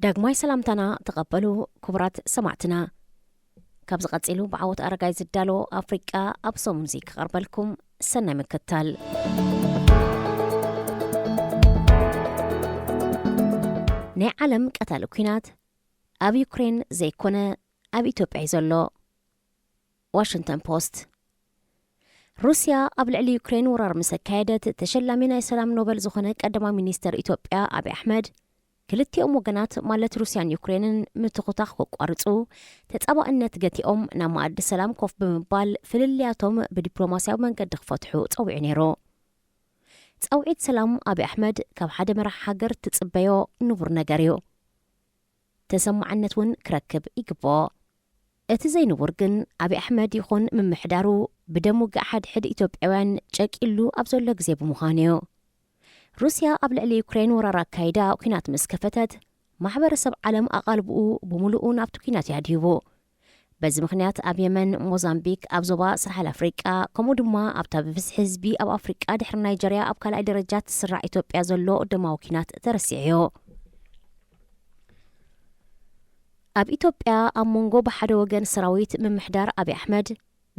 ዳግማይ ሰላምታና ተቐበሉ ክቡራት ሰማዕትና። ካብዚ ቀጺሉ ብዓወት ኣረጋይ ዝዳሎ ኣፍሪቃ ኣብ ሰሙን እዚ ክቐርበልኩም ሰናይ ምክታል። ናይ ዓለም ቀታሊ ኲናት ኣብ ዩክሬን ዘይኮነ ኣብ ኢትዮጵያ እዩ ዘሎ። ዋሽንግተን ፖስት። ሩስያ ኣብ ልዕሊ ዩክሬን ወራር ምስ ኣካየደት፣ ተሸላሚ ናይ ሰላም ኖበል ዝኾነ ቀዳማይ ሚኒስተር ኢትዮጵያ ኣብይ ኣሕመድ፣ ክልቲኦም ወገናት ማለት ሩስያን ዩክሬንን ምትኹታኽ ከቋርጹ፣ ተጻባእነት ገቲኦም ናብ መኣዲ ሰላም ኮፍ ብምባል ፍልልያቶም ብዲፕሎማስያዊ መንገዲ ክፈትሑ ጸዊዑ ነይሩ። ጻውዒት ሰላም ኣብይ ኣሕመድ ካብ ሓደ መራሕ ሃገር ትጽበዮ ንቡር ነገር እዩ። ተሰማዕነት እውን ክረክብ ይግብኦ። እቲ ዘይንቡር ግን ኣብይ ኣሕመድ ይኹን ምምሕዳሩ ብደም ውግእ ሓድሕድ ኢትዮጵያውያን ጨቂሉ ኣብ ዘሎ ግዜ ብምዃኑ እዩ። ሩስያ ኣብ ልዕሊ ዩክሬን ወራር ኣካይዳ ኲናት ምስ ከፈተት፣ ማሕበረሰብ ዓለም ኣቓልብኡ ብምሉኡ ናብቲ ኲናት እዩ ኣድሂቡ። በዚ ምኽንያት ኣብ የመን፣ ሞዛምቢክ፣ ኣብ ዞባ ሳሕል ኣፍሪቃ፣ ከምኡ ድማ ኣብታ ብብዝሒ ህዝቢ ኣብ ኣፍሪቃ ድሕሪ ናይጀርያ ኣብ ካልኣይ ደረጃ ትስራዕ ኢትዮጵያ ዘሎ ደማዊ ኲናት ተረሲዑ እዩ። ኣብ ኢትዮጵያ ኣብ መንጎ ብሓደ ወገን ሰራዊት ምምሕዳር ኣብይ ኣሕመድ፣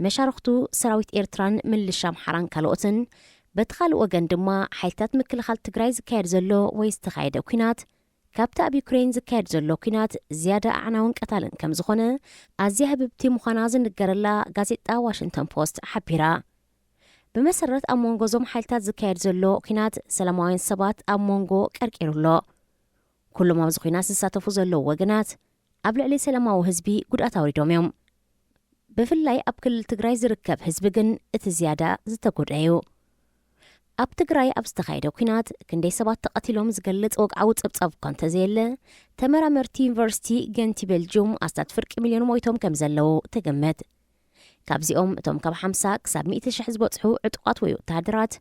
መሻርኽቱ ሰራዊት ኤርትራን ምልሻ ኣምሓራን ካልኦትን፣ በቲ ካልእ ወገን ድማ ሓይልታት ምክልኻል ትግራይ ዝካየድ ዘሎ ወይ ዝተኻየደ ኲናት ካብቲ ኣብ ዩክሬን ዝካየድ ዘሎ ኲናት ዝያዳ ኣዕናውን ቀታልን ከም ዝኾነ ኣዝያ ህብብቲ ምዃና ዝንገረላ ጋዜጣ ዋሽንግተን ፖስት ሓቢራ። ብመሰረት ኣብ መንጎ እዞም ሓይልታት ዝካየድ ዘሎ ኲናት ሰላማውያን ሰባት ኣብ መንጎ ቀርቂሩ ኣሎ። ኩሎም ኣብዚ ኲናት ዝሳተፉ ዘለዉ ወገናት ኣብ ልዕሊ ሰላማዊ ህዝቢ ጉድኣት ኣውሪዶም እዮም። ብፍላይ ኣብ ክልል ትግራይ ዝርከብ ህዝቢ ግን እቲ ዝያዳ ዝተጎድአ እዩ። ኣብ ትግራይ ኣብ ዝተኻየደ ኲናት ክንደይ ሰባት ተቐቲሎም ዝገልጽ ወግዓዊ ጸብጻብ እኳ እንተዘየለ፣ ተመራመርቲ ዩኒቨርሲቲ ገንቲ ቤልጅዩም ኣስታት ፍርቂ ሚልዮን ሞይቶም ከም ዘለዉ ትግምት። ካብዚኦም እቶም ካብ ሓምሳ ክሳብ ሚእቲ ሽሕ ዝበጽሑ ዕጡቓት ወይ ወተሃደራት፣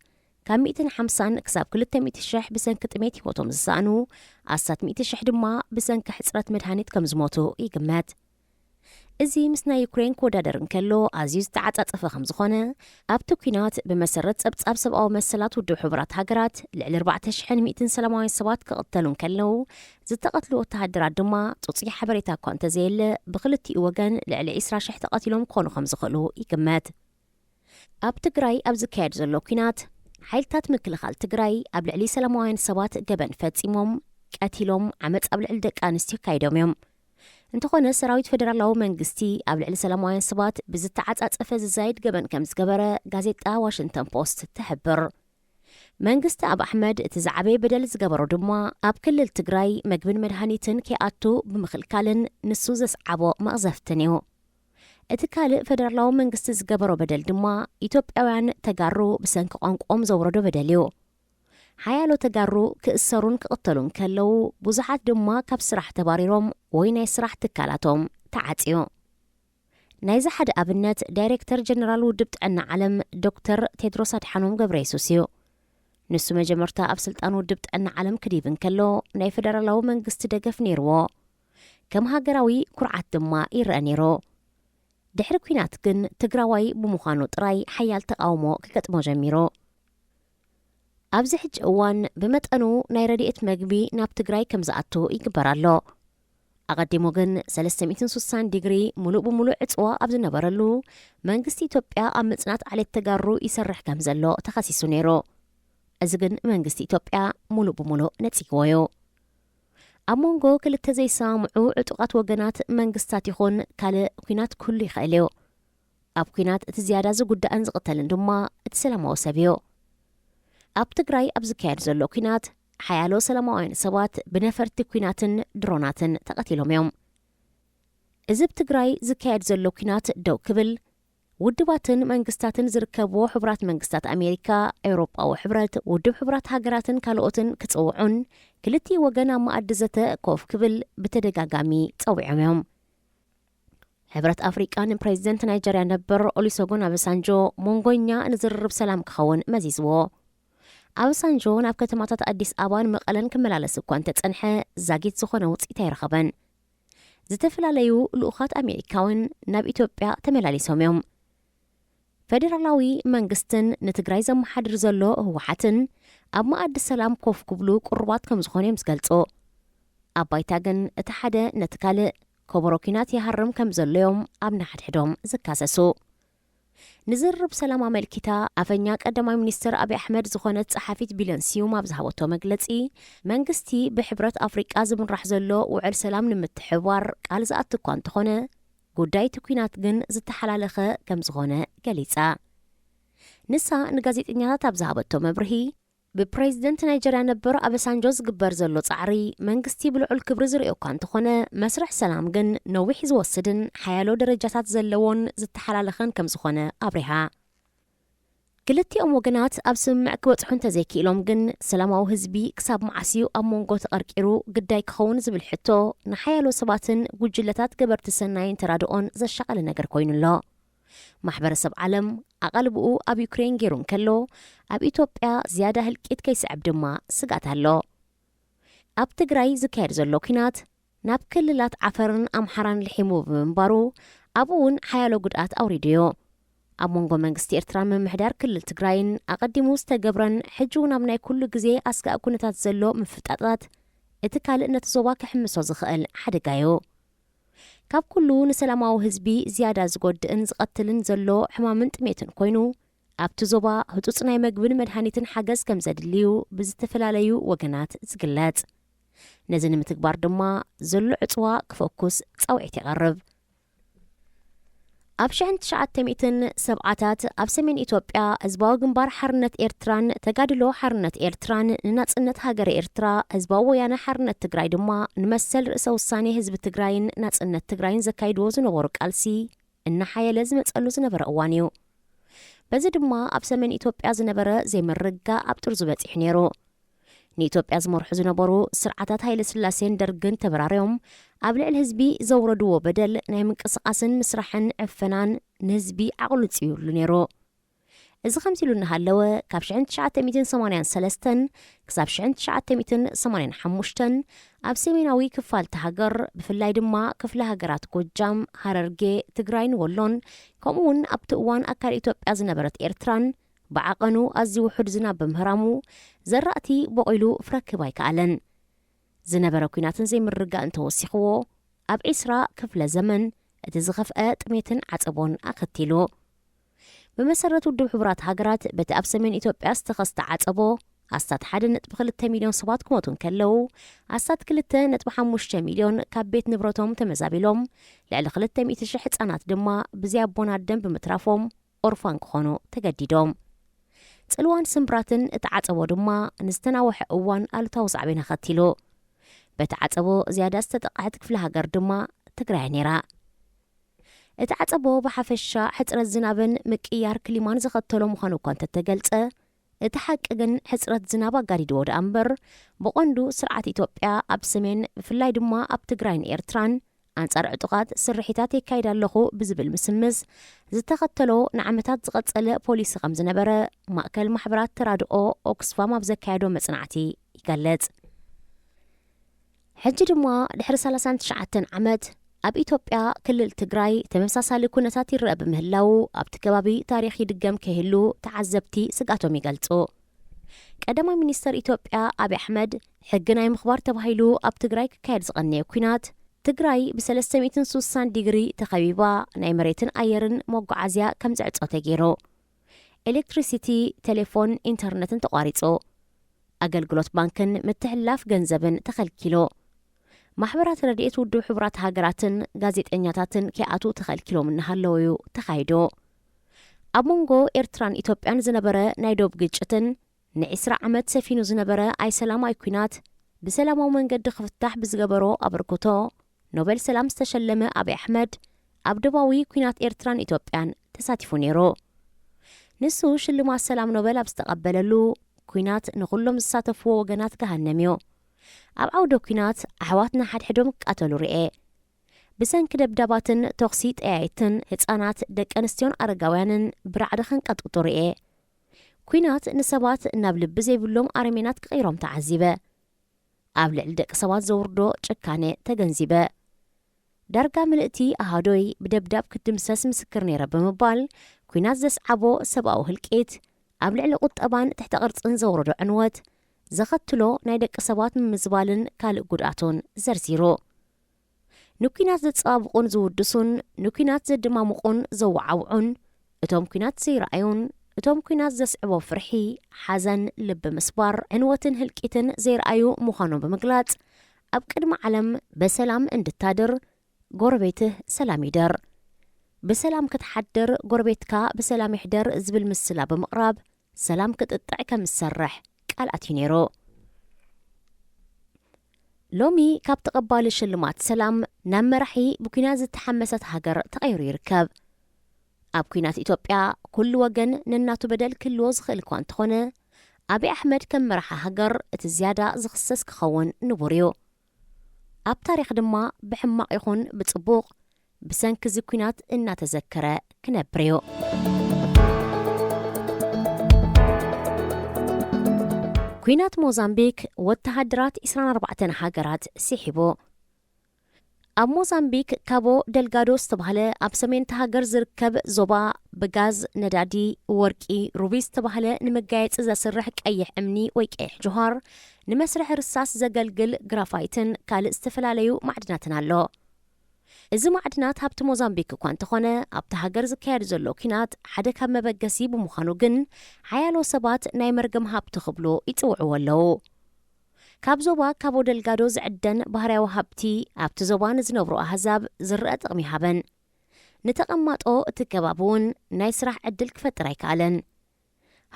ካብ ሚእትን ሓምሳን ክሳብ ክልተ ሚእቲ ሽሕ ብሰንኪ ጥሜት ህይወቶም ዝሰኣኑ፣ ኣስታት ሚእቲ ሽሕ ድማ ብሰንኪ ሕጽረት መድሃኒት ከም ዝሞቱ ይግመት። እዚ ምስ ናይ ዩክሬን ክወዳደር እንከሎ ኣዝዩ ዝተዓጻጸፈ ከም ዝኾነ፣ ኣብቲ ኲናት ብመሰረት ጸብጻብ ሰብኣዊ መሰላት ውድብ ሕቡራት ሃገራት ልዕሊ ኣርባዕተ ሽሕን ሚእትን ሰላማውያን ሰባት ክቕተሉ እንከለዉ፣ ዝተቐትሉ ወተሃደራት ድማ ጽጹይ ሓበሬታ እኳ እንተዘየለ፣ ብክልቲኡ ወገን ልዕሊ ዕስራ ሽሕ ተቐቲሎም ክኾኑ ከም ዝኽእሉ ይግመት። ኣብ ትግራይ ኣብ ዝካየድ ዘሎ ኲናት፣ ሓይልታት ምክልኻል ትግራይ ኣብ ልዕሊ ሰላማውያን ሰባት ገበን ፈጺሞም፣ ቀቲሎም፣ ዓመጽ ኣብ ልዕሊ ደቂ ኣንስትዮ ኣካይዶም እዮም። እንተኾነ፣ ሰራዊት ፈደራላዊ መንግስቲ ኣብ ልዕሊ ሰላማውያን ሰባት ብዝተዓጻጸፈ ዝዛይድ ገበን ከም ዝገበረ ጋዜጣ ዋሽንግተን ፖስት ትሕብር። መንግስቲ ኣብ ኣሕመድ እቲ ዝዓበየ በደል ዝገበሮ ድማ ኣብ ክልል ትግራይ መግብን መድሃኒትን ከይኣቱ ብምኽልካልን ንሱ ዘስዓቦ መቕዘፍትን እዩ። እቲ ካልእ ፈደራላዊ መንግስቲ ዝገበሮ በደል ድማ ኢትዮጵያውያን ተጋሩ ብሰንኪ ቋንቋኦም ዘውረዶ በደል እዩ። ሓያሎ ተጋሩ ክእሰሩን ክቕተሉን ከለዉ፣ ብዙሓት ድማ ካብ ስራሕ ተባሪሮም ወይ ናይ ስራሕ ትካላቶም ተዓጽዩ። ናይዚ ሓደ ኣብነት ዳይሬክተር ጀነራል ውድብ ጥዕና ዓለም ዶክተር ቴድሮስ ኣድሓኖም ገብረየሱስ እዩ። ንሱ መጀመርታ ኣብ ስልጣን ውድብ ጥዕና ዓለም ክዲብ እንከሎ ናይ ፈደራላዊ መንግስቲ ደገፍ ነይርዎ። ከም ሃገራዊ ኩርዓት ድማ ይረአ ነይሩ። ድሕሪ ኲናት ግን ትግራዋይ ብምዃኑ ጥራይ ሓያል ተቓውሞ ክገጥሞ ጀሚሩ። ኣብዚ ሕጂ እዋን ብመጠኑ ናይ ረድኤት መግቢ ናብ ትግራይ ከም ዝኣቱ ይግበር ኣሎ። ኣቐዲሙ ግን ሰለስተ ሚእትን ስሳን ዲግሪ ምሉእ ብምሉእ ዕጽዋ ኣብ ዝነበረሉ፣ መንግስቲ ኢትዮጵያ ኣብ ምጽናት ዓሌት ተጋሩ ይሰርሕ ከም ዘሎ ተኸሲሱ ነይሩ። እዚ ግን መንግስቲ ኢትዮጵያ ምሉእ ብምሉእ ነጺግዎ እዩ። ኣብ መንጎ ክልተ ዘይሰማምዑ ዕጡቓት ወገናት መንግስታት ይኹን ካልእ፣ ኲናት ክህሉ ይኽእል እዩ። ኣብ ኲናት እቲ ዝያዳ ዝጉዳእን ዝቕተልን ድማ እቲ ሰላማዊ ሰብ እዩ። ኣብ ትግራይ ኣብ ዝካየድ ዘሎ ኲናት ሓያሎ ሰላማውያን ሰባት ብነፈርቲ ኲናትን ድሮናትን ተቐቲሎም እዮም። እዚ ኣብ ትግራይ ዝካየድ ዘሎ ኲናት ደው ክብል፣ ውድባትን መንግስታትን ዝርከብዎ ሕቡራት መንግስታት ኣሜሪካ፣ ኤውሮጳዊ ሕብረት፣ ውድብ ሕቡራት ሃገራትን ካልኦትን ክጽውዑን ክልቲኡ ወገን ኣብ መኣዲ ዘተ ኮፍ ክብል ብተደጋጋሚ ጸዊዖም እዮም። ሕብረት ኣፍሪቃ ንፕሬዚደንት ናይጀርያ ነበር ኦሊሶጎን ኣበሳንጆ መንጎኛ ንዝርርብ ሰላም ክኸውን መዚዝዎ። ኣበሳንጆ ናብ ከተማታት ኣዲስ ኣበባን መቐለን ክመላለስ እኳ እንተጸንሐ፣ ዛጊት ዝኾነ ውጽኢት ኣይረኸበን። ዝተፈላለዩ ልኡኻት ኣሜሪካ እውን ናብ ኢትዮጵያ ተመላሊሶም እዮም። ፈደራላዊ መንግስትን ንትግራይ ዘመሓድር ዘሎ ህወሓትን ኣብ መኣዲ ሰላም ኮፍ ክብሉ ቅሩባት ከም ዝኾኑ እዮም ዝገልጹ። ኣብ ባይታ ግን እቲ ሓደ ነቲ ካልእ ከበሮ ኲናት ይሃርም ከም ዘሎ እዮም ኣብ ንሓድሕዶም ዝካሰሱ። ንዝርርብ ሰላም ኣመልኪታ ኣፈኛ ቀዳማይ ሚኒስትር ኣብይ ኣሕመድ ዝኾነት ጸሓፊት ቢለን ስዩም ኣብ ዝሃበቶ መግለጺ፣ መንግስቲ ብሕብረት ኣፍሪቃ ዝምራሕ ዘሎ ውዕል ሰላም ንምትሕብባር ቃል ዝኣቱ እኳ እንተኾነ፣ ጉዳይ እቲ ኲናት ግን ዝተሓላለኸ ከም ዝኾነ ገሊጻ። ንሳ ንጋዜጠኛታት ኣብ ዝሃበቶ መብርሂ፣ ብፕሬዝደንት ናይጀርያ ነበር ኣበሳንጆ ዝግበር ዘሎ ጻዕሪ መንግስቲ ብልዑል ክብሪ ዝርእዮ እኳ እንተኾነ፣ መስርሕ ሰላም ግን ነዊሕ ዝወስድን ሓያሎ ደረጃታት ዘለዎን ዝተሓላለኸን ከም ዝኾነ ኣብሪሃ። ክልቲኦም ወገናት ኣብ ስምምዕ ክበጽሑ እንተዘይክኢሎም ግን፣ ሰላማዊ ህዝቢ ክሳብ መዓስ እዩ ኣብ መንጎ ተቐርቂሩ ግዳይ ክኸውን ዝብል ሕቶ ንሓያሎ ሰባትን ጉጅለታት ገበርቲ ሰናይን ተራድኦን ዘሻቐለ ነገር ኮይኑ ኣሎ። ማሕበረሰብ ዓለም ኣቓልብኡ ኣብ ዩክሬን ገይሩ እንከሎ፣ ኣብ ኢትዮጵያ ዝያዳ ህልቂት ከይስዕብ ድማ ስግኣት ኣሎ። ኣብ ትግራይ ዝካየድ ዘሎ ኲናት ናብ ክልላት ዓፈርን ኣምሓራን ልሒሙ ብምንባሩ፣ ኣብኡ እውን ሓያሎ ጉድኣት ኣውሪዱዮ። ኣብ መንጎ መንግስቲ ኤርትራን ምምሕዳር ክልል ትግራይን ኣቐዲሙ ዝተገብረን ሕጂ እውን ኣብ ናይ ኩሉ ግዜ ኣስጋእ ኩነታት ዘሎ ምፍጣጣት፣ እቲ ካልእ ነቲ ዞባ ክሕምሶ ዝኽእል ሓደጋዮ። ካብ ኩሉ ንሰላማዊ ህዝቢ ዝያዳ ዝጎድእን ዝቐትልን ዘሎ ሕማምን ጥሜትን ኮይኑ፣ ኣብቲ ዞባ ህጹጽ ናይ መግብን መድሃኒትን ሓገዝ ከም ዘድልዩ ብዝተፈላለዩ ወገናት ዝግለጽ። ነዚ ንምትግባር ድማ ዘሎ ዕጽዋ ክፈኩስ ጻውዒት ይቐርብ። ኣብ ሽሕን ትሽዓተ ሚእትን ሰብዓታት ኣብ ሰሜን ኢትዮጵያ ህዝባዊ ግንባር ሓርነት ኤርትራን ተጋድሎ ሓርነት ኤርትራን ንናጽነት ሃገረ ኤርትራ፣ ህዝባዊ ወያነ ሓርነት ትግራይ ድማ ንመሰል ርእሰ ውሳኔ ህዝቢ ትግራይን ናጽነት ትግራይን ዘካይድዎ ዝነበሩ ቃልሲ እናሓየለ ዝመጸሉ ዝነበረ እዋን እዩ። በዚ ድማ ኣብ ሰሜን ኢትዮጵያ ዝነበረ ዘይምርግጋእ ኣብ ጥርዙ በጺሑ ነይሩ። ንኢትዮጵያ ዝመርሑ ዝነበሩ ስርዓታት ሃይለ ስላሴን ደርግን ተበራርዮም ኣብ ልዕሊ ህዝቢ ዘውረድዎ በደል ናይ ምንቅስቓስን ምስራሕን ዕፈናን ንህዝቢ ዓቕሉ ጽዩሉ ነይሩ። እዚ ከምዚ ኢሉ እናሃለወ፣ ካብ ሽሕን ትሽዓተ ሚእትን ሰማንያን ሰለስተን ክሳብ ሽሕን ትሽዓተ ሚእትን ሰማንያን ሓሙሽተን ኣብ ሰሜናዊ ክፋል እታ ሃገር፣ ብፍላይ ድማ ክፍለ ሃገራት ጎጃም፣ ሃረርጌ፣ ትግራይን ወሎን፣ ከምኡ እውን ኣብቲ እዋን ኣካል ኢትዮጵያ ዝነበረት ኤርትራን ብዓቐኑ ኣዝዩ ውሑድ ዝናብ ብምህራሙ፣ ዘራእቲ ቦቒሉ ፍረ ክህብ ኣይከኣለን። ዝነበረ ኲናትን ዘይምርግጋእን ተወሲኽዎ፣ ኣብ ዒስራ ክፍለ ዘመን እቲ ዝኸፍአ ጥሜትን ዓጸቦን ኣኸቲሉ። ብመሰረት ውድብ ሕቡራት ሃገራት፣ በቲ ኣብ ሰሜን ኢትዮጵያ ዝተኸስተ ዓጸቦ፣ ኣስታት ሓደ ነጥቢ ክልተ ሚልዮን ሰባት ክሞቱ እንከለዉ፣ ኣስታት ክልተ ነጥቢ ሓሙሽተ ሚልዮን ካብ ቤት ንብረቶም ተመዛቢሎም፣ ልዕሊ ክልተ ሚእቲ ሽሕ ህጻናት ድማ ብዘይ ኣቦን ኣደን ብምትራፎም ኦርፋን ክኾኑ ተገዲዶም። ጽልዋን ስምብራትን እቲ ዓጸቦ ድማ ንዝተናውሐ እዋን ኣሉታዊ ሳዕቤን ኣኸቲሉ። በቲ ዓጸቦ ዝያዳ ዝተጠቕዐት ክፍለ ሃገር ድማ ትግራይ ነይራ። እቲ ዓጸቦ ብሓፈሻ ሕጽረት ዝናብን ምቅያር ክሊማን ዘኸተሎ ምዃኑ እኳ እንተተገልጸ፣ እቲ ሓቂ ግን ሕጽረት ዝናብ ኣጋዲድዎ ደኣ እምበር፣ ብቐንዱ ስርዓት ኢትዮጵያ ኣብ ሰሜን፣ ብፍላይ ድማ ኣብ ትግራይን ኤርትራን ኣንጻር ዕጡቓት ስርሒታት የካይድ ኣለኹ ብዝብል ምስምስ ዝተኸተሎ ንዓመታት ዝቐጸለ ፖሊሲ ከም ዝነበረ ማእከል ማሕበራት ተራድኦ ኦክስፋም ኣብ ዘካየዶ መጽናዕቲ ይገልጽ። ሕጂ ድማ ድሕሪ ሰላሳን ትሽዓተን ዓመት ኣብ ኢትዮጵያ ክልል ትግራይ ተመሳሳሊ ኩነታት ይረአ ብምህላዉ ኣብቲ ከባቢ ታሪኽ ይድገም ከይህሉ ተዓዘብቲ ስግኣቶም ይገልጹ። ቀዳማይ ሚኒስተር ኢትዮጵያ ኣብይ ኣሕመድ ሕጊ ናይ ምኽባር ተባሂሉ ኣብ ትግራይ ክካየድ ዝቐነየ ኲናት ትግራይ ብ360 ዲግሪ ተኸቢባ ናይ መሬትን ኣየርን መጓዓዝያ ከም ዝዕጾ ተገይሩ። ኤሌክትሪሲቲ፣ ቴሌፎን፣ ኢንተርነትን ተቋሪጹ። ኣገልግሎት ባንክን ምትሕልላፍ ገንዘብን ተኸልኪሉ። ማሕበራት ረድኤት ውድብ ሕቡራት ሃገራትን ጋዜጠኛታትን ከይኣትዉ ተኸልኪሎም እናሃለዉ እዩ ተኻይዱ። ኣብ መንጎ ኤርትራን ኢትዮጵያን ዝነበረ ናይ ዶብ ግጭትን ንዒስራ ዓመት ሰፊኑ ዝነበረ ኣይሰላማይ ኲናት ብሰላማዊ መንገዲ ክፍታሕ ብዝገበሮ ኣበርክቶ ኖቤል ሰላም ዝተሸለመ ኣብይ ኣሕመድ ኣብ ደባዊ ኲናት ኤርትራን ኢትዮጵያን ተሳቲፉ ነይሩ። ንሱ ሽልማት ሰላም ኖቤል ኣብ ዝተቐበለሉ፣ ኲናት ንኹሎም ዝሳተፍዎ ወገናት ገሃነም እዩ። ኣብ ዓውደ ኲናት ኣሕዋትና ሓድሕዶም ክቃተሉ ርኤ። ብሰንኪ ደብዳባትን ተኹሲ ጠያይትን ህጻናት፣ ደቂ ኣንስትዮን ኣረጋውያንን ብራዕዲ ከንቀጥቅጡ ርኤ። ኲናት ንሰባት ናብ ልቢ ዘይብሎም ኣረሜናት ክቕይሮም ተዓዚበ። ኣብ ልዕሊ ደቂ ሰባት ዘውርዶ ጭካኔ ተገንዚበ። ዳርጋ ምልእቲ ኣሃዶይ ብደብዳብ ክትድምሰስ ምስክር ነይረ ብምባል፣ ኲናት ዘስዓቦ ሰብኣዊ ህልቂት፣ ኣብ ልዕሊ ቁጠባን ትሕተ ቅርጽን ዘውረዶ ዕንወት፣ ዘኸትሎ ናይ ደቂ ሰባት ምምዝባልን ካልእ ጉድኣቱን ዘርዚሩ። ንኲናት ዘጸባብቑን ዝውድሱን፣ ንኲናት ዘደማምቑን ዘወዓውዑን፣ እቶም ኲናት ዘይረኣዩን፣ እቶም ኲናት ዘስዕቦ ፍርሒ፣ ሓዘን፣ ልቢ ምስባር፣ ዕንወትን ህልቂትን ዘይረኣዩ ምዃኖም ብምግላጽ፣ ኣብ ቅድሚ ዓለም ብሰላም እንድታድር፣ ጎረቤትህ ሰላም ይደር፣ ብሰላም ክትሓድር፣ ጎረቤትካ ብሰላም ይሕደር ዝብል ምስላ ብምቕራብ፣ ሰላም ክጥጥዕ ከም ዝሰርሕ ቃል ኣትዩ ነይሩ። ሎሚ ካብ ተቐባሊ ሽልማት ሰላም ናብ መራሒ ብኲናት ዝተሓመሰት ሃገር ተቐይሩ ይርከብ። ኣብ ኲናት ኢትዮጵያ ኩሉ ወገን ነናቱ በደል ክህልዎ ዝኽእል እኳ እንተኾነ፣ ኣብይ ኣሕመድ ከም መራሒ ሃገር እቲ ዝያዳ ዝኽሰስ ክኸውን ንቡር እዩ። ኣብ ታሪኽ ድማ ብሕማቕ ይኹን ብጽቡቕ፣ ብሰንኪ እዚ ኲናት እናተዘከረ ክነብር እዩ። ኲናት ሞዛምቢክ ወተሃደራት ዕስራን ኣርባዕተን ሃገራት ስሒቡ። ኣብ ሞዛምቢክ ካቦ ደልጋዶ ዝተባህለ ኣብ ሰሜን እታ ሃገር ዝርከብ ዞባ፣ ብጋዝ፣ ነዳዲ፣ ወርቂ፣ ሩቢ ዝተባህለ ንመጋየጺ ዘስርሕ ቀይሕ እምኒ ወይ ቀይሕ ጆሃር፣ ንመስርሒ ርሳስ ዘገልግል ግራፋይትን ካልእ ዝተፈላለዩ ማዕድናትን ኣሎ። እዚ ማዕድናት ሃብቲ ሞዛምቢክ እኳ እንተኾነ፣ ኣብቲ ሃገር ዝካየድ ዘሎ ኲናት ሓደ ካብ መበገሲ ብምዃኑ ግን፣ ሓያሎ ሰባት ናይ መርገም ሃብቲ ክብሉ ይጽውዕዎ ኣለዉ። ካብ ዞባ ካቦ ደልጋዶ ዝዕደን ባህርያዊ ሃብቲ፣ ኣብቲ ዞባ ንዝነብሩ ኣህዛብ ዝረኣ ጥቕሚ ይሃበን፣ ንተቐማጦ እቲ ከባቢ እውን ናይ ስራሕ ዕድል ክፈጥር ኣይከኣለን።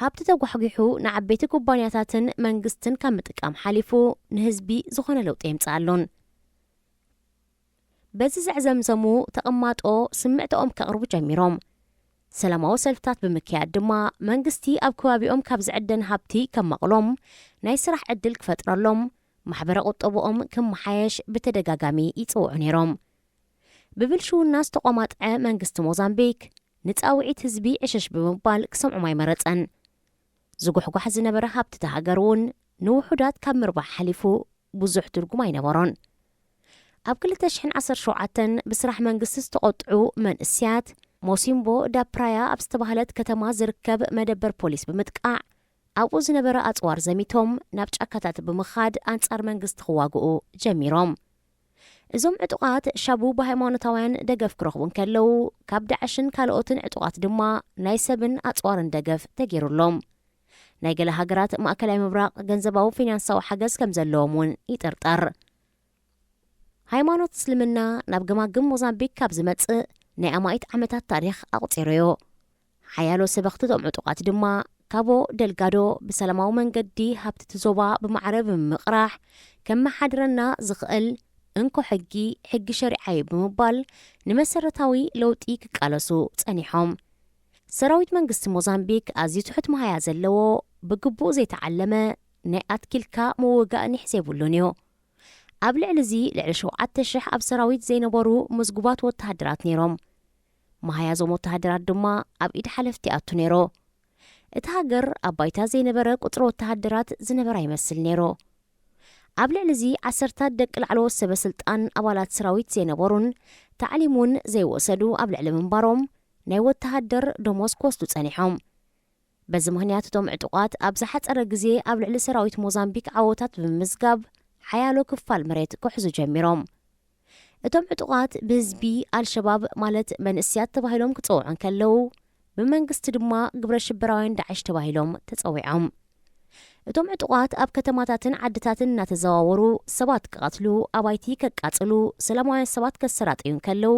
ሃብቲ ተጓሕጒሑ ንዓበይቲ ኩባንያታትን መንግስትን ካብ ምጥቃም ሓሊፉ ንህዝቢ ዝኾነ ለውጢ የምጽኣሉን። በዚ ዘዕዘምዘሙ ተቐማጦ ስምዕታኦም ከቕርቡ ጀሚሮም። ሰላማዊ ሰልፍታት ብምክያድ ድማ መንግስቲ ኣብ ከባቢኦም ካብ ዝዕደን ሃብቲ ከማቕሎም፣ ናይ ስራሕ ዕድል ክፈጥረሎም፣ ማሕበረ ቁጠብኦም ክመሓየሽ ብተደጋጋሚ ይጽውዑ ነይሮም። ብብልሽውና ዝተቋማጥዐ መንግስቲ ሞዛምቢክ ንጻውዒት ህዝቢ ዕሽሽ ብምባል ክሰምዖም ኣይመረጸን። ዝጉሕጓሕ ዝነበረ ሃብቲ እታ ሃገር እውን ንውሑዳት ካብ ምርባሕ ሓሊፉ ብዙሕ ትርጉም ኣይነበሮን። ኣብ ክልተ ሽሕን ዓሰርተ ሸውዓተን ብስራሕ መንግስቲ ዝተቖጥዑ መንእስያት፣ ሞሲምቦ ዳ ፕራያ ኣብ ዝተባህለት ከተማ ዝርከብ መደበር ፖሊስ ብምጥቃዕ፣ ኣብኡ ዝነበረ ኣጽዋር ዘሚቶም ናብ ጫካታት ብምኻድ ኣንጻር መንግስቲ ክዋግኡ ጀሚሮም። እዞም ዕጡቓት ሻቡ ብሃይማኖታውያን ደገፍ ክረኽቡ እንከለዉ፣ ካብ ዳዕሽን ካልኦትን ዕጡቓት ድማ ናይ ሰብን ኣጽዋርን ደገፍ ተገይሩሎም። ናይ ገለ ሃገራት ማእከላይ ምብራቕ ገንዘባዊ ፊናንሳዊ ሓገዝ ከም ዘለዎም እውን ይጥርጠር። ሃይማኖት እስልምና ናብ ገማግም ሞዛምቢክ ካብ ዝመጽእ ናይ ኣማኢት ዓመታት ታሪኽ ኣቑጺሩ'ዩ። ሓያሎ ሰበኽቲ እቶም ዕጡቓት ድማ፣ ካቦ ደልጋዶ ብሰላማዊ መንገዲ ሃብቲ እቲ ዞባ ብማዕረ ብምምቕራሕ፣ ከመሓድረና ዝኽእል እንኮ ሕጊ፣ ሕጊ ሸሪዓ እዩ ብምባል፣ ንመሰረታዊ ለውጢ ክቃለሱ ጸኒሖም። ሰራዊት መንግስቲ ሞዛምቢክ ኣዝዩ ትሑት መሃያ ዘለዎ፣ ብግቡእ ዘይተዓለመ፣ ናይ ኣትኪልካ ምውጋእ ኒሕ ዘይብሉን እዩ። ኣብ ልዕሊ እዚ፣ ልዕሊ ሸውዓተ ሽሕ ኣብ ሰራዊት ዘይነበሩ ምዝጉባት ወተሃደራት ነይሮም። መሃያ እዞም ወተሃደራት ድማ ኣብ ኢድ ሓለፍቲ ይኣቱ ነይሩ። እቲ ሃገር ኣብ ባይታ ዘይነበረ ቁጽሪ ወተሃደራት ዝነበረ ኣይመስል ነይሩ። ኣብ ልዕሊ እዚ፣ ዓሰርታት ደቂ ላዕለዎት ሰበ ስልጣን ኣባላት ሰራዊት ዘይነበሩን ታዕሊም እውን ዘይወሰዱ ኣብ ልዕሊ ምንባሮም፣ ናይ ወተሃደር ደሞዝ ክወስዱ ጸኒሖም። በዚ ምኽንያት፣ እቶም ዕጡቓት ኣብ ዝሓጸረ ግዜ ኣብ ልዕሊ ሰራዊት ሞዛምቢክ ዓወታት ብምምዝጋብ፣ ሓያሎ ክፋል መሬት ክሕዙ ጀሚሮም። እቶም ዕጡቓት ብህዝቢ ኣልሸባብ፣ ማለት መንእስያት ተባሂሎም ክጸውዑ እንከለዉ፣ ብመንግስቲ ድማ ግብረ ሽበራውያን ዳዕሽ ተባሂሎም ተጸዊዖም። እቶም ዕጡቓት ኣብ ከተማታትን ዓድታትን እናተዘዋወሩ ሰባት ክቐትሉ፣ ኣባይቲ ከቃጽሉ፣ ሰላማውያን ሰባት ከሰራጥዩ እንከለዉ፣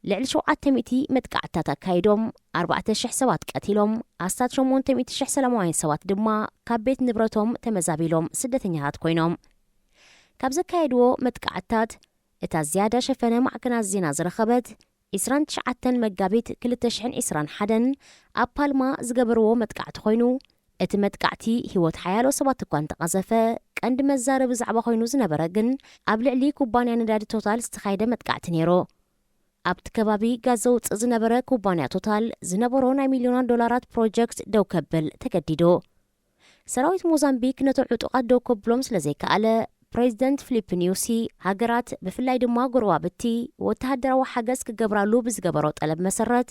ልዕሊ ሸውዓተ ሚእቲ መጥቃዕትታት ኣካይዶም፣ ኣርባዕተ ሽሕ ሰባት ቀቲሎም፣ ኣስታት ሸሞንተ ሚእቲ ሽሕ ሰላማውያን ሰባት ድማ ካብ ቤት ንብረቶም ተመዛቢሎም ስደተኛታት ኮይኖም። ካብ ዘካየድዎ መጥቃዕትታት፣ እታ ዝያዳ ሸፈነ ማዕከናት ዜና ዝረኸበት፣ ዕስራን ትሽዓተን መጋቢት ክልተ ሽሕን ዕስራን ሓደን ኣብ ፓልማ ዝገበርዎ መጥቃዕቲ ኮይኑ፣ እቲ መጥቃዕቲ ህይወት ሓያሎ ሰባት እኳ እንተቐዘፈ፣ ቀንዲ መዛረቢ ዛዕባ ኮይኑ ዝነበረ ግን ኣብ ልዕሊ ኩባንያ ነዳዲ ቶታል ዝተኻየደ መጥቃዕቲ ነይሩ። ኣብቲ ከባቢ ጋዝ ዘውጽእ ዝነበረ ኩባንያ ቶታል ዝነበሮ ናይ ሚልዮናት ዶላራት ፕሮጀክት ደው ከብል ተገዲዱ። ሰራዊት ሞዛምቢክ ነቶም ዕጡቓት ደው ከብሎም ስለ ዘይከኣለ፣ ፕሬዚደንት ፊሊፕ ኒዩሲ፣ ሃገራት ብፍላይ ድማ ጎረባብቲ ወተሃደራዊ ሓገዝ ክገብራሉ ብዝገበሮ ጠለብ መሰረት፣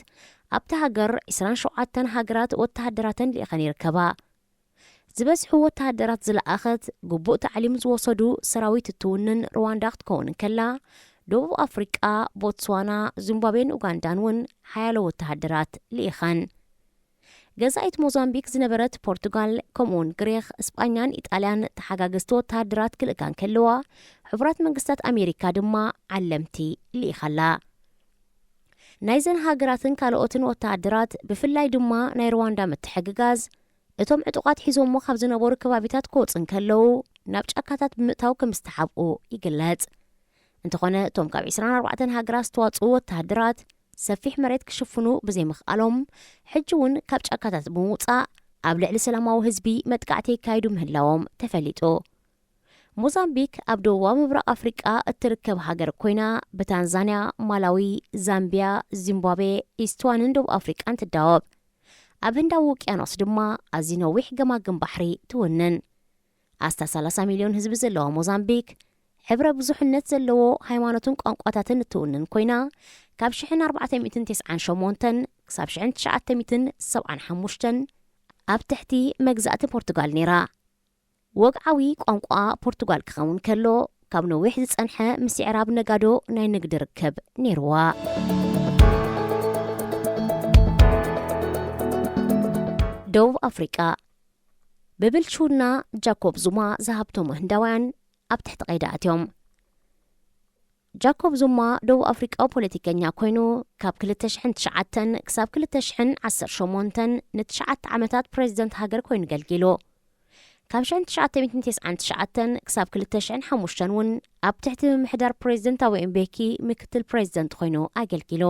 ኣብታ ሃገር ዕስራን ሸውዓተን ሃገራት ወተሃደራተን ልኢኸን ይርከባ። ዝበዝሑ ወተሃደራት ዝለኣኸት፣ ግቡእ ታዕሊም ዝወሰዱ ሰራዊት እትውንን ሩዋንዳ ክትከውን እንከላ፣ ደቡብ ኣፍሪቃ፣ ቦትስዋና፣ ዚምባብዌን ኡጋንዳን እውን ሓያሎ ወተሃደራት ልኢኸን። ገዛኢት ሞዛምቢክ ዝነበረት ፖርቱጋል፣ ከምኡውን ግሪኽ፣ እስጳኛን ኢጣልያን ተሓጋገዝቲ ወተሃደራት ክልእካ እንከለዋ፣ ሕቡራት መንግስታት ኣሜሪካ ድማ ዓለምቲ ልኢኻላ። ናይዘን ሃገራትን ካልኦትን ወተሃደራት፣ ብፍላይ ድማ ናይ ሩዋንዳ ምትሕግጋዝ፣ እቶም ዕጡቓት ሒዞሞ ካብ ዝነበሩ ከባቢታት ክወፁ እንከለዉ፣ ናብ ጫካታት ብምእታው ከም ዝተሓብኡ ይግለጽ። እንተኾነ፣ እቶም ካብ ዕስራን ኣርባዕተን ሃገራት ዝተዋጽኡ ወተሃደራት፣ ሰፊሕ መሬት ክሽፍኑ ብዘይምኽኣሎም፣ ሕጂ እውን ካብ ጫካታት ብምውጻእ፣ ኣብ ልዕሊ ሰላማዊ ህዝቢ መጥቃዕቲ የካይዱ ምህላዎም ተፈሊጡ። ሞዛምቢክ ኣብ ደቡባዊ ምብራቕ ኣፍሪቃ እትርከብ ሃገር ኮይና፣ ብታንዛንያ፣ ማላዊ፣ ዛምቢያ፣ ዚምባብዌ፣ ኢስትዋንን ደቡብ ኣፍሪቃን ትዳወብ። ኣብ ህንዳዊ ውቅያኖስ ድማ ኣዝዩ ነዊሕ ገማግም ባሕሪ ትውንን። ኣስታት ሰላሳ ሚልዮን ህዝቢ ዘለዋ ሞዛምቢክ፣ ሕብረ ብዙሕነት ዘለዎ ሃይማኖትን ቋንቋታትን እትውንን ኮይና፣ ካብ ሽሕን ኣርባዕተ ሚእትን ተስዓን ሸሞንተን ክሳብ ሽሕን ትሽዓተ ሚእትን ሰብዓን ሓሙሽተን ኣብ ትሕቲ መግዛእቲ ፖርቱጋል ነይራ። ወግዓዊ ቋንቋ ፖርቱጋል ክኸውን ከሎ፣ ካብ ነዊሕ ዝጸንሐ ምስ ኢዕራብ ነጋዶ ናይ ንግዲ ርክብ ነይርዋ። ደቡብ ኣፍሪቃ፣ ብብልሽውና ጃኮብ ዙማ ዝሃብተሙ ህንዳውያን ኣብ ትሕቲ ቀይዲ ኣትዮም። ጃኮብ ዙማ ደቡብ ኣፍሪቃዊ ፖለቲከኛ ኮይኑ፣ ካብ ክልተ ሽሕን ትሽዓተን ክሳብ ክልተ ሽሕን ዓሰርተ ሸሞንተን ንትሽዓተ ዓመታት ፕሬዚደንት ሃገር ኮይኑ ኣገልጊሉ። ካብ ሽሕን ትሽዓተ ሚእትን ተስዓን ትሽዓተን ክሳብ ክልተ ሽሕን ሓሙሽተን እውን ኣብ ትሕቲ ምምሕዳር ፕሬዚደንት ታቦ ምቤኪ ምክትል ፕሬዚደንት ኮይኑ ኣገልጊሉ።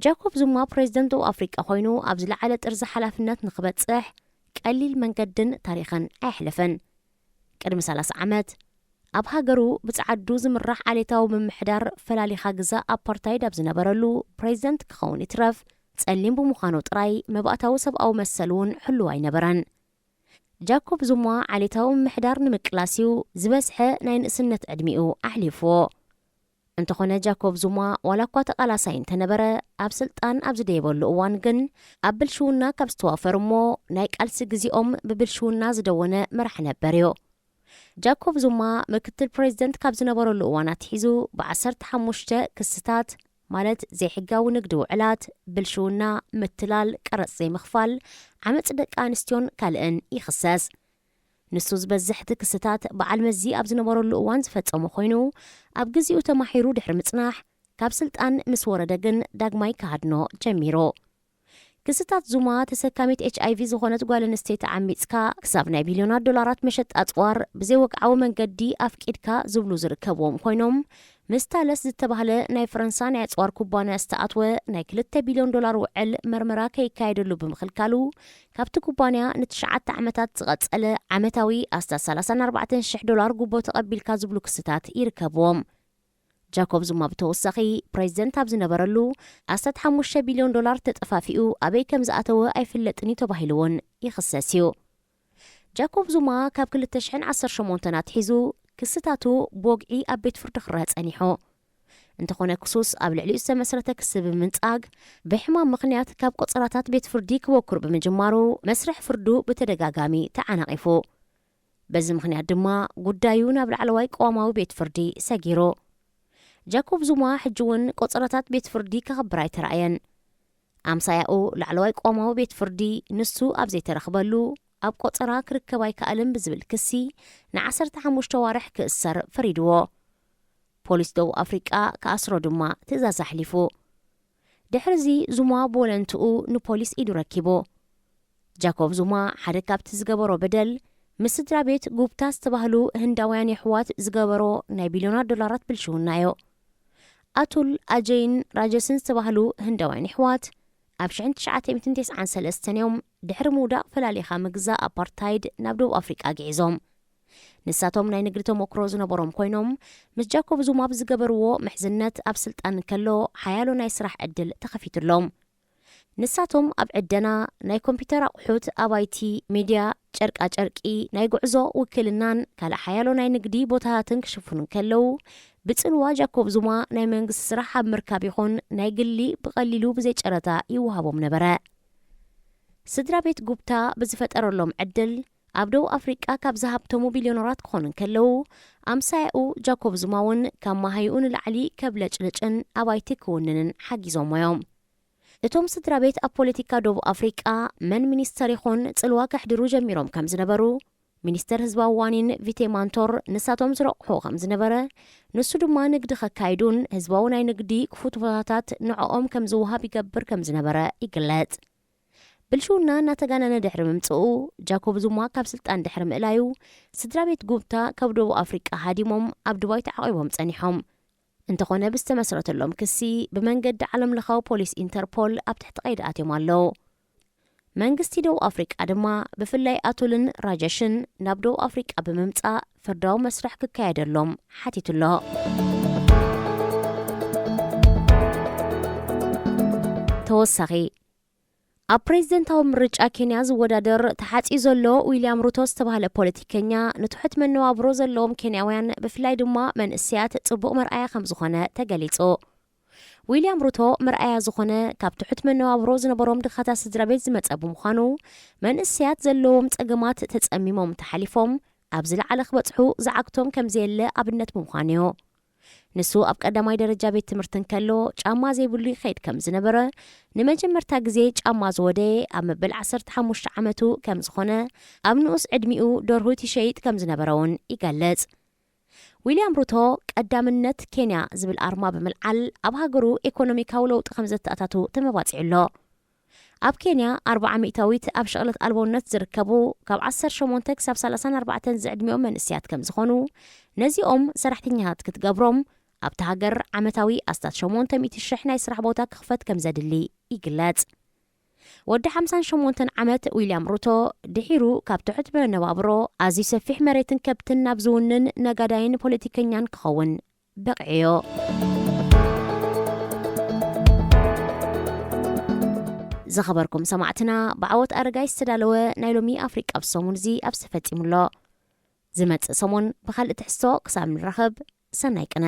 ጃኮብ ዙማ ፕሬዚደንት ደቡብ ኣፍሪቃ ኮይኑ ኣብ ዝለዓለ ጥርዚ ሓላፍነት ንክበጽሕ ቀሊል መንገድን ታሪኽን ኣየሕለፈን። ቅድሚ ሰላሳ ዓመት ኣብ ሃገሩ ብጸዓዱ ዝምራሕ ዓሌታዊ ምምሕዳር ፈላሊኻ ግዛእ ኣፓርታይድ ኣብ ዝነበረሉ፣ ፕሬዚደንት ክኸውን ይትረፍ ጸሊም ብምዃኑ ጥራይ መባእታዊ ሰብኣዊ መሰል እውን ሕሉው ኣይነበረን። ጃኮብ ዙማ ዓሌታዊ ምምሕዳር ንምቅላስ እዩ ዝበዝሐ ናይ ንእስነት ዕድሚኡ ኣሕሊፍዎ። እንተኾነ ጃኮብ ዙማ ዋላ እኳ ተቓላሳይ እንተነበረ፣ ኣብ ስልጣን ኣብ ዝደየበሉ እዋን ግን ኣብ ብልሽውና ካብ ዝተዋፈሩ እሞ ናይ ቃልሲ ግዜኦም ብብልሽውና ዝደወነ መራሒ ነበር እዩ። ጃኮብ ዙማ ምክትል ፕሬዚደንት ካብ ዝነበረሉ እዋን ኣትሒዙ ብዓሰርተ ሓሙሽተ ክስታት፣ ማለት ዘይሕጋዊ ንግዲ ውዕላት፣ ብልሽውና፣ ምትላል፣ ቀረጽ ዘይምኽፋል፣ ዓመጽ ደቂ ኣንስትዮን ካልእን ይኽሰስ። ንሱ ዝበዝሕ እቲ ክስታት በዓል መዚ ኣብ ዝነበረሉ እዋን ዝፈጸሞ ኮይኑ፣ ኣብ ግዜኡ ተማሒሩ ድሕሪ ምጽናሕ፣ ካብ ስልጣን ምስ ወረደ ግን ዳግማይ ክሃድኖ ጀሚሩ። ክስታት ዙማ፣ ተሰካሚት ኤች ኣይ ቪ ዝኾነት ጓል ኣንስተይቲ ዓሚጽካ ክሳብ ናይ ቢልዮናት ዶላራት መሸጣ ኣጽዋር ብዘይወግዓዊ መንገዲ ኣፍቂድካ ዝብሉ ዝርከብዎም ኮይኖም፣ ምስ ታለስ ዝተባህለ ናይ ፈረንሳ ናይ ኣጽዋር ኩባንያ ዝተኣትወ ናይ ክልተ ቢልዮን ዶላር ውዕል መርመራ ከይካየደሉ ብምኽልካሉ፣ ካብቲ ኩባንያ ንትሽዓተ ዓመታት ዝቐጸለ ዓመታዊ ኣስታት ሰላሳን ኣርባዕተን ሽሕ ዶላር ጉቦ ተቐቢልካ ዝብሉ ክስታት ይርከብዎም። ጃኮብ ዙማ ብተወሳኺ፣ ፕሬዚደንት ኣብ ዝነበረሉ ኣስታት ሓሙሽተ ቢልዮን ዶላር ተጠፋፊኡ ኣበይ ከም ዝኣተወ ኣይፍለጥን እዩ ተባሂሉ እውን ይኽሰስ እዩ። ጃኮብ ዙማ ካብ ክልተ ሽሕን ዓሰርተ ሸሞንተን ኣትሒዙ ክስታቱ ብወግዒ ኣብ ቤት ፍርዲ ክረአ ጸኒሑ። እንተኾነ፣ ክሱስ ኣብ ልዕሊኡ ዝተመስረተ ክሲ ብምንጻግ፣ ብሕማም ምኽንያት ካብ ቆጸራታት ቤት ፍርዲ ክበኩር ብምጅማሩ፣ መስርሕ ፍርዱ ብተደጋጋሚ ተዓናቒፉ። በዚ ምኽንያት ድማ ጉዳዩ ናብ ላዕለዋይ ቅዋማዊ ቤት ፍርዲ ሰጊሩ። ጃኮብ ዙማ ሕጂ እውን ቆጸራታት ቤት ፍርዲ ከኽብር ኣይተራእየን። ኣምሳያኡ ላዕለዋይ ቅዋማዊ ቤት ፍርዲ ንሱ ኣብ ዘይተረኽበሉ፣ ኣብ ቆጸራ ክርከብ ኣይከኣልን ብዝብል ክሲ ንዓሰርተ ሓሙሽተ ኣዋርሕ ክእሰር ፈሪድዎ። ፖሊስ ደቡብ ኣፍሪቃ ክኣስሮ ድማ ትእዛዝ ኣሕሊፉ። ድሕርዚ ዙማ ብወለንትኡ ንፖሊስ ኢዱ ረኪቡ። ጃኮብ ዙማ ሓደ ካብቲ ዝገበሮ በደል፣ ምስ ስድራ ቤት ጉፕታ ዝተባህሉ ህንዳውያን የሕዋት ዝገበሮ ናይ ቢልዮናት ዶላራት ብልሽውና እዩ። ኣቱል ኣጀይን ራጀስን ዝተባህሉ ህንዳውያን የሕዋት፣ ኣብ ሽሕን ትሽዓተ ሚእትን ተስዓን ሰለስተን እዮም ድሕሪ ምውዳቕ ፈላሊኻ ምግዛእ ኣፓርታይድ ናብ ደቡብ ኣፍሪቃ ግዒዞም። ንሳቶም ናይ ንግዲ ተመክሮ ዝነበሮም ኮይኖም፣ ምስ ጃኮብ ዙማ ብዝገበርዎ ምሕዝነት ኣብ ስልጣን እንከሎ ሓያሎ ናይ ስራሕ ዕድል ተኸፊቱሎም። ንሳቶም ኣብ ዕደና፣ ናይ ኮምፒውተር ኣቑሑት፣ ኣብ ኣይ ቲ፣ ሚድያ፣ ጨርቃ ጨርቂ፣ ናይ ጉዕዞ ውክልናን ካልእ ሓያሎ ናይ ንግዲ ቦታታትን ክሽፍኑ እንከለዉ፣ ብጽልዋ ጃኮብ ዙማ ናይ መንግስቲ ስራሕ ኣብ ምርካብ ይኹን ናይ ግሊ ብቐሊሉ ብዘይ ጨረታ ይወሃቦም ነበረ። ስድራ ቤት ጉፕታ ብዝፈጠረሎም ዕድል፣ ኣብ ደቡብ ኣፍሪቃ ካብ ዝሃብተሙ ቢልዮነራት ክኾኑ እንከለዉ፣ ኣምሳያኡ ጃኮብ ዙማ እውን ካብ መሃይኡ ንላዕሊ ከብለጭልጭን ኣባይቲ ክውንንን ሓጊዞሞ እዮም። እቶም ስድራ ቤት ኣብ ፖለቲካ ደቡብ ኣፍሪቃ መን ሚኒስተር ይኹን ጽልዋ ከሕድሩ ጀሚሮም ከም ዝነበሩ፣ ሚኒስተር ህዝባዊ ዋኒን ቪቴ ማንቶር ንሳቶም ዝረቑሑ ከም ዝነበረ፣ ንሱ ድማ ንግዲ ከካይዱን ህዝባዊ ናይ ንግዲ ክፉት ቦታታት ንዕኦም ከም ዝወሃብ ይገብር ከም ዝነበረ ይግለጽ። ብልሽውና እናተጋነነ ድሕሪ ምምጽኡ፣ ጃኮብ ዙማ ካብ ስልጣን ድሕሪ ምእላዩ፣ ስድራ ቤት ጉብታ ካብ ደቡብ ኣፍሪቃ ሃዲሞም ኣብ ዱባይ ተዓቒቦም ጸኒሖም። እንተኾነ ብዝተመስረተሎም ክሲ ብመንገዲ ዓለም ለኻዊ ፖሊስ ኢንተርፖል ኣብ ትሕቲ ቀይዲ ኣትዮም ኣለዉ። መንግስቲ ደቡብ ኣፍሪቃ ድማ ብፍላይ ኣቱልን ራጀሽን ናብ ደቡብ ኣፍሪቃ ብምምጻእ ፍርዳዊ መስርሕ ክካየደሎም ሓቲቱ ኣሎ። ተወሳኺ፣ ኣብ ፕሬዝደንታዊ ምርጫ ኬንያ ዝወዳደር ተሓጺዩ ዘሎ ዊልያም ሩቶ ዝተባህለ ፖለቲከኛ፣ ንትሑት መነባብሮ ዘለዎም ኬንያውያን ብፍላይ ድማ መንእሰያት ጽቡቕ መርኣያ ከም ዝኾነ ተገሊጹ። ዊልያም ሩቶ መርኣያ ዝኾነ፣ ካብ ትሑት መነባብሮ ዝነበሮም ድኻታት ስድራ ቤት ዝመጸ ብምዃኑ፣ መንእሰያት ዘለዎም ጸገማት ተጸሚሞም ተሓሊፎም ኣብ ዝለዓለ ክበጽሑ ዝዓግቶም ከም ዘየለ ኣብነት ብምዃኑ እዩ። ንሱ ኣብ ቀዳማይ ደረጃ ቤት ትምህርቲ እንከሎ ጫማ ዘይብሉ ይኸይድ ከም ዝነበረ፣ ንመጀመርታ ግዜ ጫማ ዝወደየ ኣብ መበል ዓሰርተ ሓሙሽተ ዓመቱ ከም ዝኾነ፣ ኣብ ንኡስ ዕድሚኡ ደርሁት ይሸይጥ ከም ዝነበረ እውን ይገልጽ። ዊልያም ሩቶ ቀዳምነት ኬንያ ዝብል ኣርማ ብምልዓል ኣብ ሃገሩ ኢኮኖሚካዊ ለውጢ ከም ዘተኣታቱ ተመባጺዑ ኣሎ። ኣብ ኬንያ ኣርብዓ ሚእታዊት ኣብ ሸቕለት ኣልቦነት ዝርከቡ ካብ ዓሰርተ ሸሞንተ ክሳብ ሰላሳን ኣርባዕተን ዝዕድሚኦም መንእሰያት ከም ዝኾኑ፣ ነዚኦም ሰራሕተኛታት ክትገብሮም ኣብቲ ሃገር ዓመታዊ ኣስታት ሸሞንተ ሚእቲ ሽሕ ናይ ስራሕ ቦታ ክኽፈት ከም ዘድሊ ይግለጽ። ወዲ ሓምሳን ሸሞንተን ዓመት ዊልያም ሩቶ ድሒሩ ካብ ትሑት መነባብሮ ኣዝዩ ሰፊሕ መሬትን ከብትን ናብ ዝውንን ነጋዳይን ፖለቲከኛን ክኸውን በቒዑዮ። ዝኸበርኩም ሰማዕትና፣ ብዓወት ኣረጋይ ዝተዳለወ ናይ ሎሚ ኣፍሪቃ ብሰሙን እዚ ኣብዚ ተፈጺሙ ኣሎ። ዝመጽእ ሰሙን ብኻልእ ትሕዝቶ ክሳብ ንራኸብ፣ ሰናይ ቅነ።